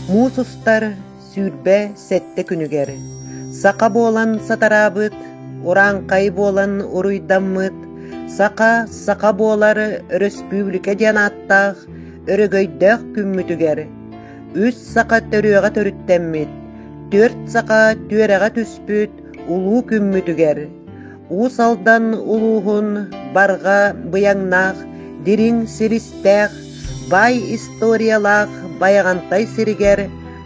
Муус устар 27 күнүгэр саха буолан сатараабыт, урааҥхай буолан уруйдаммыт, саха саха буолар өрөспүүбүлүкэ диэн ааттаах өрөгөйдөөх күммүтүгэр үс саха төрүөҕэ төрүттэммит, түөрт саха түөрэҕэ түспүт улуу күммүтүгэр Уус Алдан улууһун барҕа быйаҥнаах, дириҥ силистээх, баай историялаах Байаҕантай сиригэр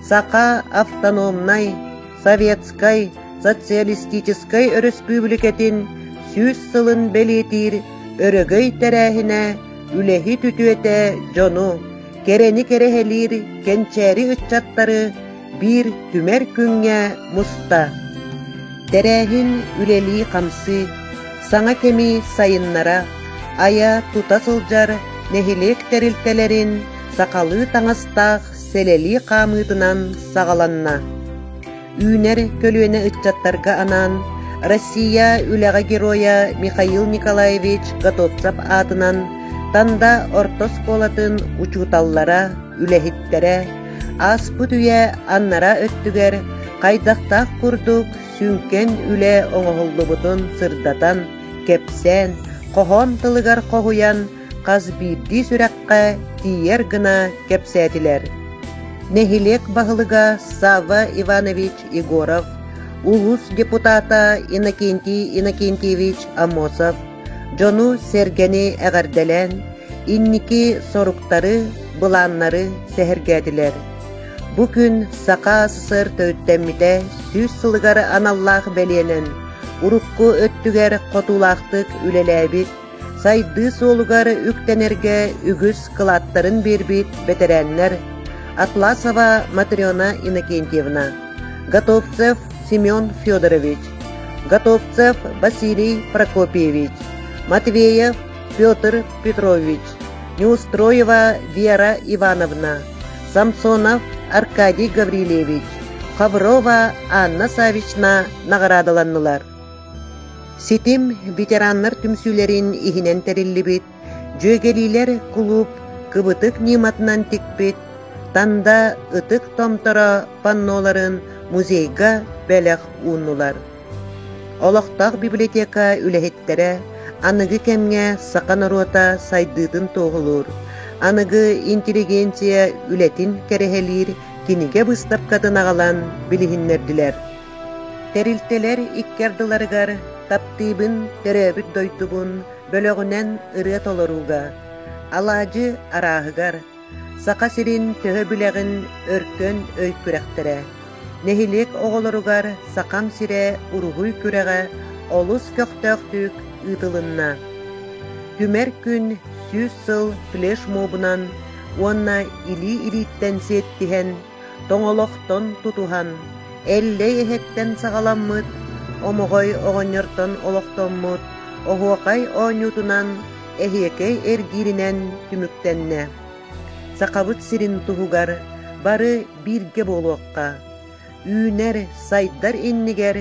Саха автономнай, Советскай, Социалистическай Өрөспүүбүлүкэтин 100 сылын бэлиэтиир өрөгөй тэрээһинэ үлэһит үтүөтэ дьону, кэрэни кэрэһэлиир кэнчээри ыччаттары биир түмэр күҥҥэ муста. Тэрээһин үлэлии-хамсыы, саҥа кэми сайыннара, айа-тута сылдьар нэһилиэк тэрилтэлэрин сахалыы таҥастаах сэлэлии хаамыытынан саҕаланна. Үүнэр көлүөнэ ыччаттарга анаан Россия үлэҕэ геройа Михаил Николаевич Готовцев аатынан Танда орто оскуолатын учууталлара, үлэһиттэрэ ааспыт үйэ аннараа өттүгэр хайдахтаах курдук сүҥкэн үлэ оҥоһуллубутун сырдатан, кэпсээн, хоһоон тылыгар хоһуйан хас биирдии сүрэххэ тиийэр гына кэпсээтилэр. Нэһилиэк баһылыга Савва Иванович Егоров, улуус депутата Иннокентий Иннокентьевич Аммосов дьону-сэргэни эҕэрдэлээн, инники соруктары, былааннары сэһэргээтилэр. Бу күн Саха СССР төрүттэммитэ 100 сылыгар аналлаах бэлиэнэн урукку өттүгэр хотуулаахтык үлэлээбит, сайдыы суолугар үктэнэргэ үгүс кылааттарын биэрбит бэтэрээннэр Атласова Матрена Иннокентьевна, Готовцев Семен Федорович, Готовцев Василий Прокопьевич, Матвеев Петр Петрович, Неустроева Вера Ивановна, Самсонов Аркадий Гаврильевич, Хаврова Анна Савична наҕараадаланнылар. Ситим ветераннар түмсүүлэрин иһинэн тэриллибит Дьүөгэлиилэр кулууп кыбытык ньыматынан тикпит Танда ытык томторо панноларын музейга бэлэх ууннулар. Олохтоох библиотека үлэһиттэрэ аныгы кэмҥэ саха норуота сайдыытын туоһулуур, аныгы интеллигенция үлэтин кэрэһэлиир кинигэ быыстапкатын аҕалан билиһиннэрдилэр. Тэрилтэлэр икки ардыларыгар «Таптыыбын төрөөбүт дойдубун» бөлөҕүнэн ырыа толорууга, алаадьы арааһыгар, Саха сирин төһө билэҕин өркөн өй күрэхтэрэ, нэһилиэк оҕолоругар Сахам сирэ уруһуй күрэҕэ олус көхтөөхтүк ыытылынна. Түмэр күн 100 сыл флешмобунан уонна илии-илииттэн сиэттиһэн тоҥолохтон тутуһан, Эллэй эһэттэн саҕаламмыт, Омоҕой оҕонньортон олохтоммут оһуохай оонньуутунан эһиэкэй эргииринэн түмүктэннэ. Сахабыт сирин туһугар бары бииргэ буолуохха, үүнэр, сайдар иннигэр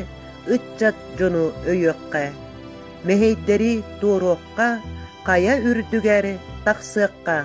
ыччат дьону өйүөххэ, мэһэйдэри туоруохха, хайа үрдүгэр тахсыахха.